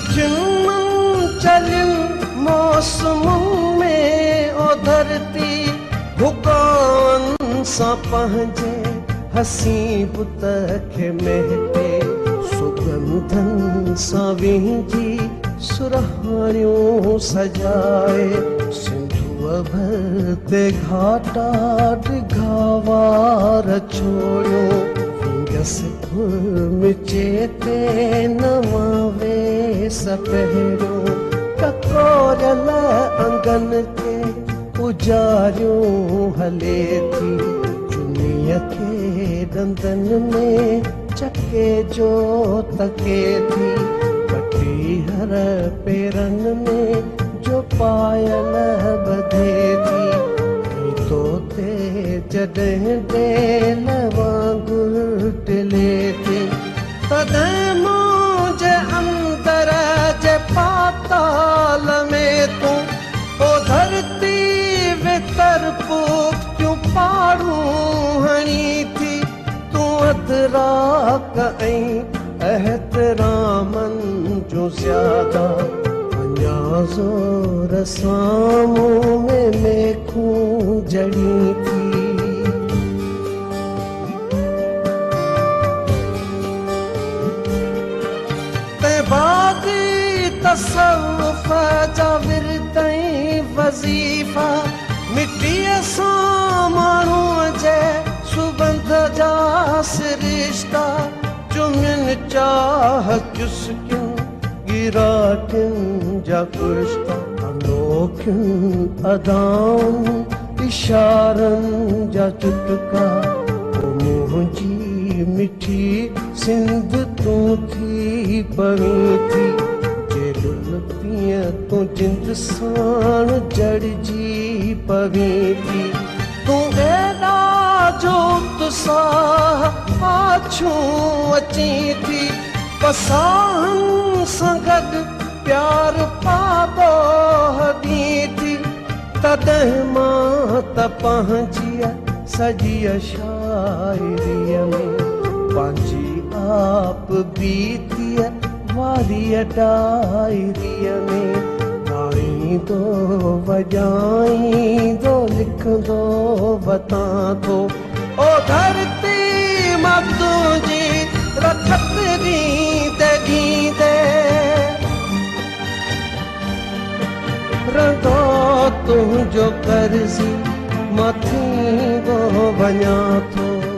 مٺين منچلين موسمن ۾ او ڌرتي ڀوڪائن سان پنهنجي حسين بت کي مهٽي سڳنڌن سان وهنجي سرهاڻيون سجائي سنڌوء ڀر تي گهاٽا ڊگها وار ڇوڙيون ويندس گهرمچي تي نوان ويس پهريون ڪڪوريل انگن کي اجاريون هلي ٿي چنيء کي ڏندن ۾ چڪي جو تڪي ٿي ڪٽيهر پيرن ۾ جو پايل ٻڌي ٿي ۽ تو تي جڏهن ڊيل وانگر ٽلي ٿي تڏهن منهنجي اندر جي پاتال ۾ تون او ڌرتي ويتر پختيون پاڙون هڻي ٿي تون ادراڪ ۽ احترامن جون زياده اڃا زور سان مون ۾ ميخون جڙين ٿي. تنهن بعد تصوف جا ورد ۽ وظيفا مٽيء سان ماڻهوء جي سٻنڌ جا سرشتا چمين چاهه چسڪين ڳيراٽين جا ڪشتا انوکين ادائن اشارن جا چٽڪا او منهنجي مٺي سنڌ تون ٿي پوين ٿي جي ڏل تيئن تون جند ساڻ جڙجي پوين ٿي تون ايڏا جو اتساهه پاڇون اچين ٿي پساهن سان گڏ پيار پاٻوهه ڏين ٿي تڏهن مان ته پنهنجيء سڄيء شاعريء ۾ پنهنجي آپ بيتيء واريء ڊائريء ۾ ڳائيندو وڄائيندو لکندو وتان ٿو. او ڌرتي مان تنهنجي رکت ڏيندي ڏيندي رهندو تنهنجو قرضي مان ٿيندو وڃان ٿو.